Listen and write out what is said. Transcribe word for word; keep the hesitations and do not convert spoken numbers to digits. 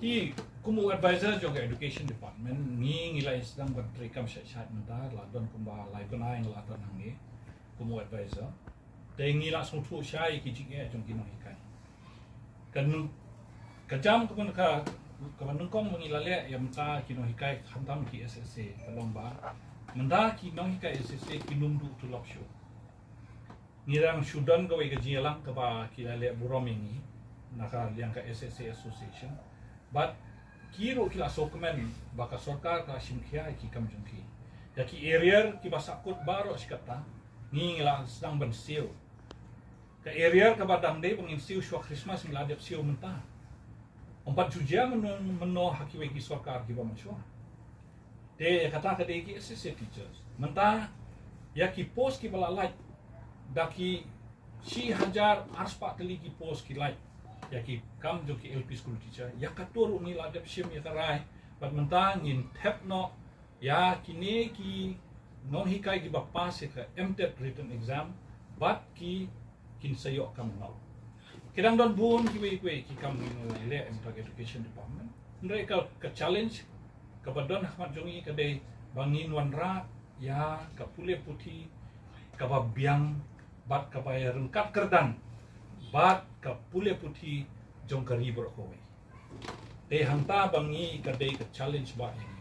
Ki kum u advisor jong ka education department, ngi ngi la ïa sdang ban treikam shai shai mynta, la don kumba lai bnai ngi la don hangne kum u advisor. Te ngi la sngewthuh shai ki jingeh jong ki nonghikai. Ka nu ka jam ka ban ka ka ban nyngkong ba ngi la leh ïa mynta ki nonghikai khamtam ki S S A ka long ba mynta ki nonghikai S S A kim duh tulop shuh. Ngi dang shu don kawei ka jingïalang kaba ki la leh burom ïa ngi na ka liang ka S S A Association. Bad ki ruh ki la sngewkmen ba ka sorkar ka shim khia ïa ki kam jong ki. Ïa ki arrear kiba sahkut baroh shi katta ngi ngi la sdang ban siew. Ka arrear kaba dang dei ba ngin siew shuwa Christmas ngi la dep siew mynta. Ym pat ju jia mynno mynno ha kiwei ki sorkar kiba mynshuwa. Te kata ka dei ki S S A teachers. Mynta ïa ki post kiba la lait da ki shi hajar arspah tylli ki post ki lait ïa ki kam jong ki L P school teacher. Ïa kato ruh ngi la dep shim ïa ka rai bad mynta ngin thep noh ïa kine ki nonghikai kiba pass ïa ka M TET written exam bad ki kin sa ïoh kam noh. Ki dang don bun kiwei kiwei ki kam ngi leh em tak education department. Hynrei ka ka challenge kaba don ha khmat jong ngi ka dei ba ngin wanrah ïa ka pule puthi kaba biang bad kaba ïa ryngkat kyrdan bad ka pule puthi jong ka ri baroh kawei. Te hangta ba ngi ka dei ka challenge ba ïa ngi.